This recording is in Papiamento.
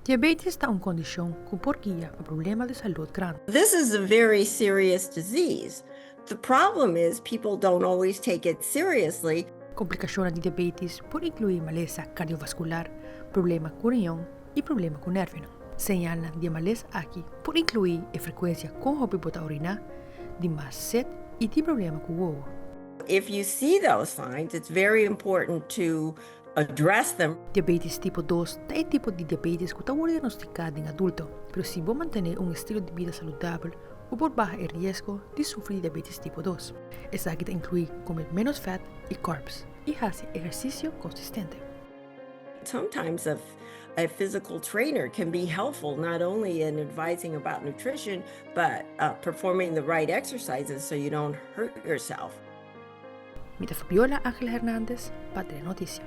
Diabetes ta un kondishon ku por guia pa problema di salud grandi. This is a very serious disease. The problem is people don't always take it seriously. Komplikashonnan di diabetes por inkluí malesa kardiovaskular, problema ku riñon i problema ku nèrvionan. Señalnan di e malesa aki por inkluí e frekuensia kon hopi bo ta oriná, di mas set i tin problema ku wowo. If you see those signs, it's very important to address them. Diabetes tipo dos ta e tipo di diabetes ku ta wòrdu diagnostiká den adulto, pero si bo mantené un estilo di bida saludabel, bo por baha e riesgo di sufri di diabetes tipo dos. Esaki ta inkluí kome ménos fèt i carbs i hasi ehersisio konsistente. Sometimes a a physical trainer can be helpful not only in advising about nutrition, but performing the right exercises so you don't hurt yourself. Mi ta Fabiola Angela Hernandez pa Telenoticia.